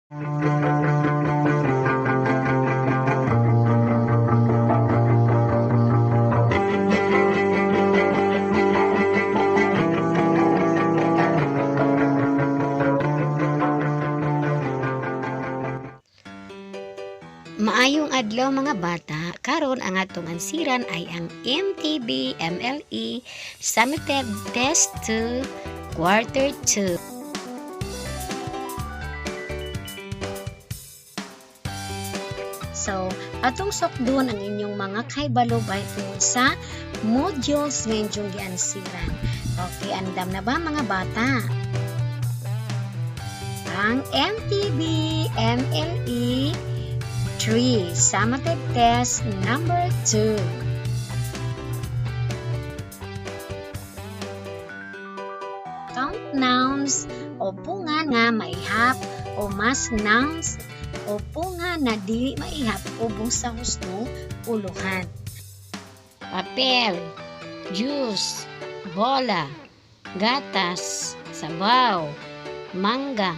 Maayong adlaw, mga bata. Karon ang atong ansiran ay ang MTB MLE Summative Test 2 Quarter 2. So, atong sukdon ang inyong mga kahibalo tungod sa modules nga inyong giansiran. Okay, andam na ba, mga bata? Ang MTB MLE 3 Summative Test number 2. Count nouns o punga nga maihap o mass nouns o punga na dili maihap ubos sa hustong uluhan. Papel, juice, bola, gatas, sabaw, mangga,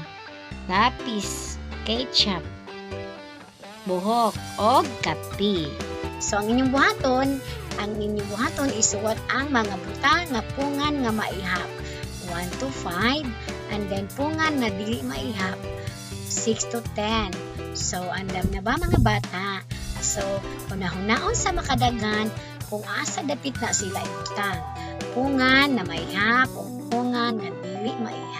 lapis, ketchup, buhok, o kape. So ang inyong buhaton isuwat ang mga butang nga pungan nga maihap 1 to 5 and then pungan nga dili maihap 6 to 10. So andam na ba, mga bata? So hunahunaon sa makadaghan kung asa dapit na sila ibutang. Pungan na maihap o pungan nga dili maihap.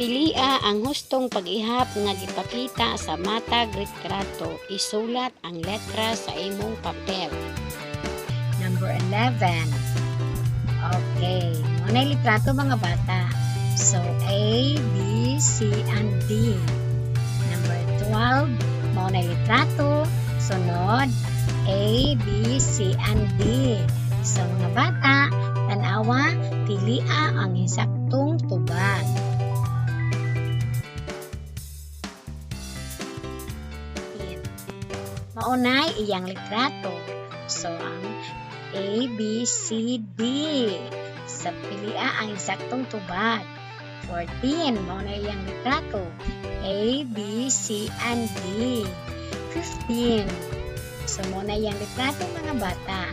Pilia ang hustong pag-ihap nga gipakita sa matag retrato. Isulat ang letra sa imong papel. Number 11. Okay. Mao na litrato, mga bata. So, A, B, C, and D. Number 12. Mao na litrato. Sunod, A, B, C, and D. So, mga bata, tanawa, pilia ang insaktong tubag. Maunay iyang litrato. So, ang A, B, C, D. Sa pilia ang insaktong tubag. 14, mao na iyang litrato. A, B, C, and D. 15. So, mao na iyang litrato, mga bata.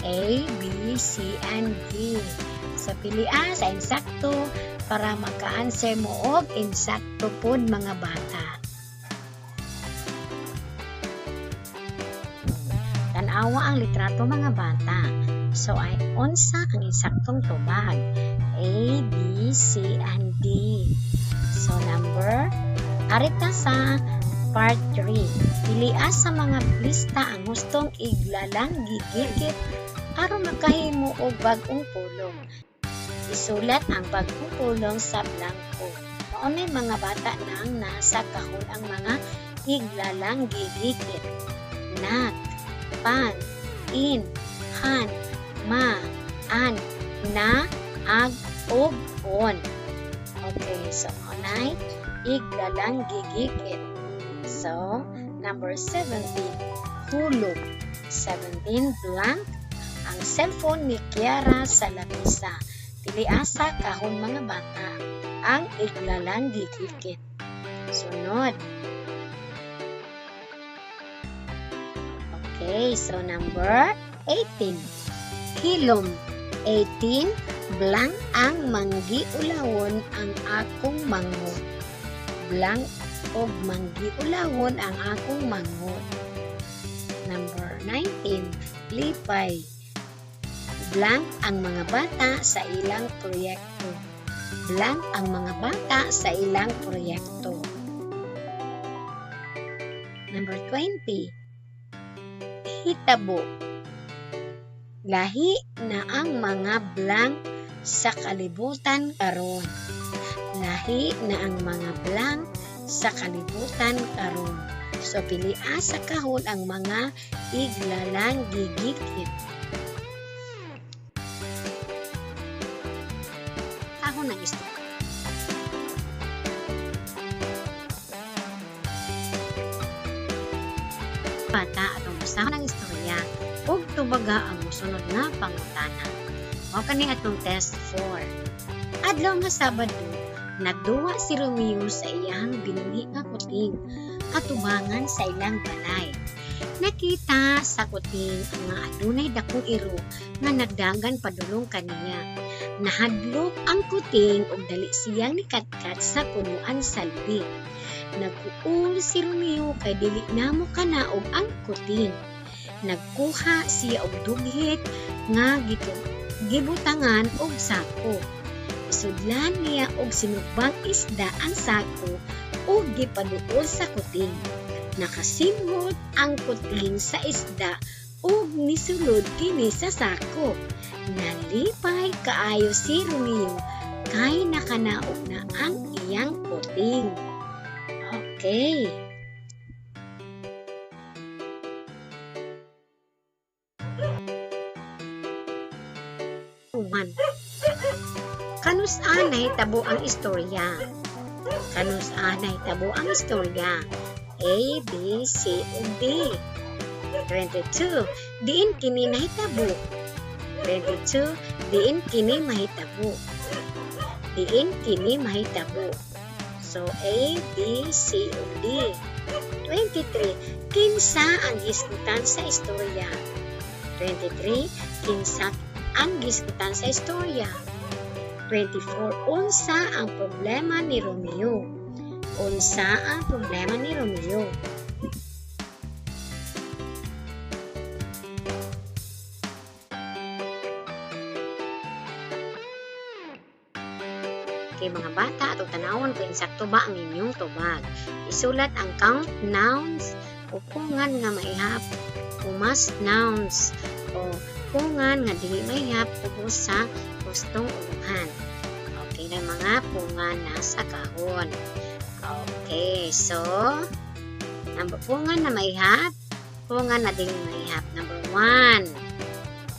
A, B, C, and D. So, pilia sa insakto para maka-answer mo og insakto pod, mga bata. Tanawa ang litrato, mga bata. So ay unsa ang insaktong tubag? A, B, C, and D. So number, arita sa part 3. Pilia sa mga lista ang hustong iglalang gigikit aron makahimo og bag-ong pulong. Isulat ang bag-ong pulong sa blanko. Mao nay, mga bata, nang nasa kahon ang mga iglalang gigikit. Nak, pan, in, han, ma, an, na, ag, ug, on. Okay, so maunay iglalang gigikit. So, number 17, hulog. 17, blank ang cellphone ni Kiara sa lamisa. Pilia sa kahon, mga bata, ang iglalang gigikit. Sunod. Okay, so number 18. Hilom. 18, blank ang manggiulawon ang akong manghod. Blank og manggiulawon ang akong manghod. Number 19, lipay. Blank ang mga bata sa ilang proyekto. Blank ang mga bata sa ilang proyekto. Number 20, hitabo. Lahi na ang mga blank sa kalibutan karon. Lahi na ang mga blank sa kalibutan karon. So pilia sa kahon ang mga iglalang gigikit. Kahon ng isto. Bata, atong basahon ang istorya ug tubaga ang mosunod nga pangutana. Mao kani atong test 4. Adlaw nga Sabado, nagduwa si Romeo sa iyang binhi nga kuting atubangan sa ilang balay. Nakita sa kuting nga adunay dakong iro nga nagdagan padulong kaniya. Nahadlok ang kuting ug dali siyang nikatkat sa punuan sa lubi. Nagkuol si Romeo kay dili namo kanaog ang kuting. Nagkuha siya og dughit nga gibutangan og sako. Isudlan niya og sinugbang isda ang sako ug gipaduol sa kuting. Nakasimhot ang kuting sa isda ug nisulod kini sa sako. Nalipay kaayo si Romeo kay nakanaog na ang iyang kuting. Okay. One. Kanus-a nahitabo ang istorya? Kanus-a nahitabo ang istorya? A, B, C, o D. 22. Diin kini nahitabo? 22. Diin kini mahitabo? Diin kini mahitabo? So, A, B, C, o D. 23. Kinsa ang gisgutan sa istorya? 23. Kinsa ang gisgutan sa istorya? 24. Unsa ang problema ni Romeo? Unsa ang problema ni Romeo? Okay, mga bata, atong tanawon kung insakto ba ang inyong tubag. Isulat ang count nouns o pungan nga maihap o mas nouns o pungan nga dili maihap ubos sa gustong uluhan. Okay na mga pungan nasa kahon. Okay, so number pungan na maihap, pungan na dili maihap. Number 1.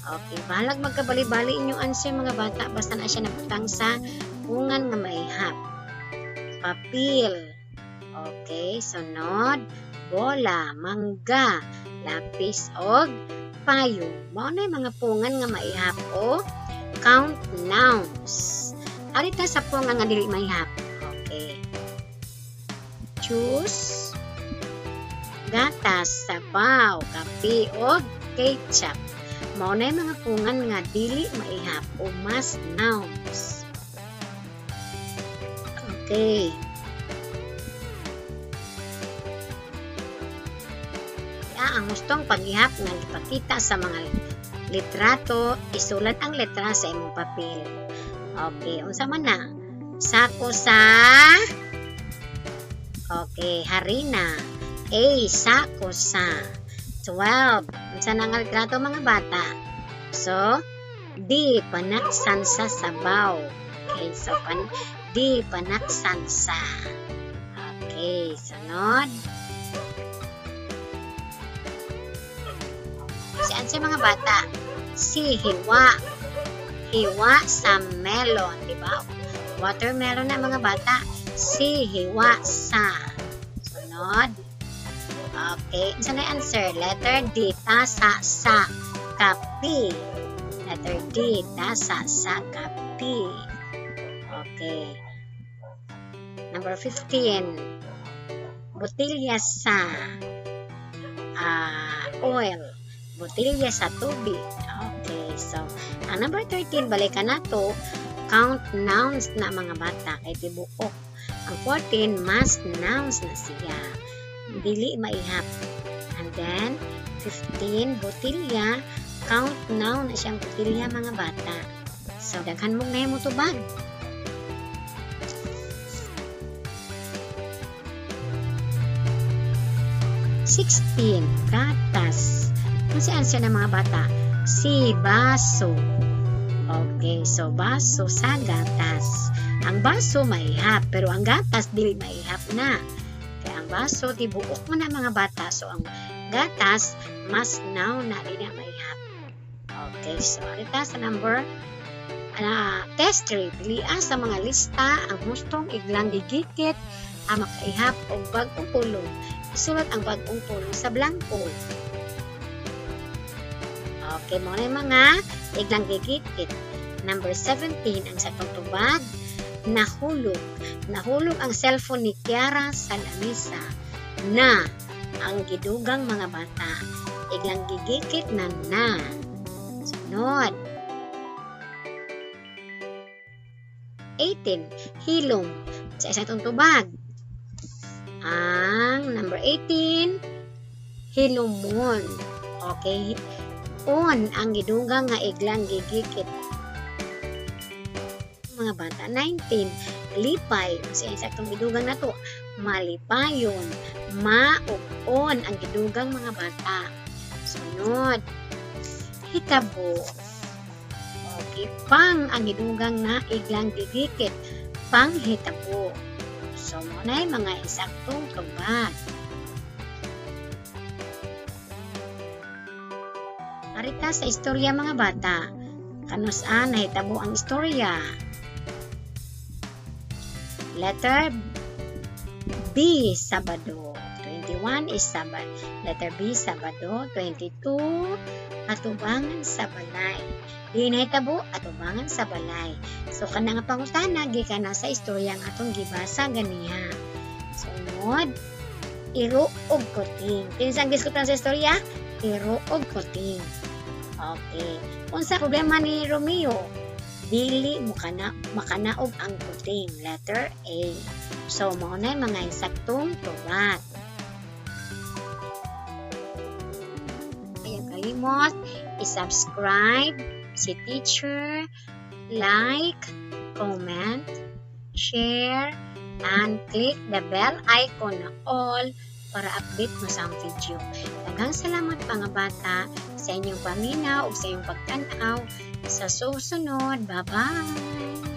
Okay, bahalag magkabali-bali inyong answer mga bata, basta na siya nabutang sa pungan nga maihap. Papel. Okay, sunod, bola, mangga, lapis og payong. Mao na yung mga pungan nga maihap o count nouns. Arita sa pungan nga dili maihap. Okay. Choose, gatas, sabaw, kape og ketchup. Mao na yung mga pungan nga dili maihap o mas nouns. Okay. Ang gustong paghihap nga gipakita sa mga litrato, isulat ang letra sa imong papel. Okay, unsa man na? Sako sa, okay, harina. A, sako sa. 12. Unsa na ang litrato mga bata? So, D, panaksan sa sabaw. Okay, so D, panaksan sa. Okay, sunod. Si answer mga bata, si hiwa. Hiwa sa melon, di ba? Watermelon na mga bata. Si hiwa sa. Sunod. Okay, saan na answer? Letter D, tasa sa kape. Letter D, tasa sa kape. Okay. Number 15. Botelya sa oil. Botelya sa tubig. Okay, so, ang number 13, balikan na to, count nouns na mga bata, kay tibuok. Ang 14, mass nouns na siya. Dili maihap. And then, 15, botelya, count noun na siyang botelya mga bata. So, daghan mong na mo tubag. 16, gatas. Ano si answer ng mga bata? Si baso. Okay, so baso sa gatas. Ang baso maihap, pero ang gatas dili maihap na. Kaya ang baso tibuok man na mga bata. So ang gatas mas noun na di na maihap. Okay, so arita sa number test 3. Pilian sa mga lista ang hustong iglang gigikit ang makaihap og bag-ong pulong. Isulat ang bag-ong pulong sa blanko. Okay, mao na yung mga iglang gigikit. Number 17, ang saktong tubag, nahulog. Nahulog ang cellphone ni Kiara sa lamisa na ang gidugang, mga bata. Iglang gigikit na na. Sunod. 18, hilom. Sa isang tubag. Ang number 18, hilumon. Okay. On ang gidugang nga iglang gigikit, mga bata. 19, lipay. Sa insaktong gidugang nato, malipayon. Ma ug on ang gidugang, mga bata. Sunod, hitabo. Okay, pang ang gidugang na iglang gigikit, panghitabo. So, mao na mga insaktong tubag. Arita sa istorya, mga bata. Kanus-a nahitabo ang istorya? Letter B, Sabado. 21 is Sabado. Letter B, Sabado. 22, atubangan sa balay. Di nahitabo, atubangan sa balay. So, kana nga pangutana, gikan na sa istorya ang atong gibasa ganiha. Sunod, iro og kuting. Kinsa ang gisgutan sa istorya? Iro og kuting. Okay. Unsa problema ni Romeo? Dili mo kana makanaog ang kuting. Letter A. So, mao na mga insaktong tubag. Ayaw kalimot, i-subscribe si teacher, like, comment, share, and click the bell icon na all para update mo sa ang video. Daghang salamat, mga bata, sa inyong paminaw ug sa inyong pagtan-aw. Sa susunod, bye-bye!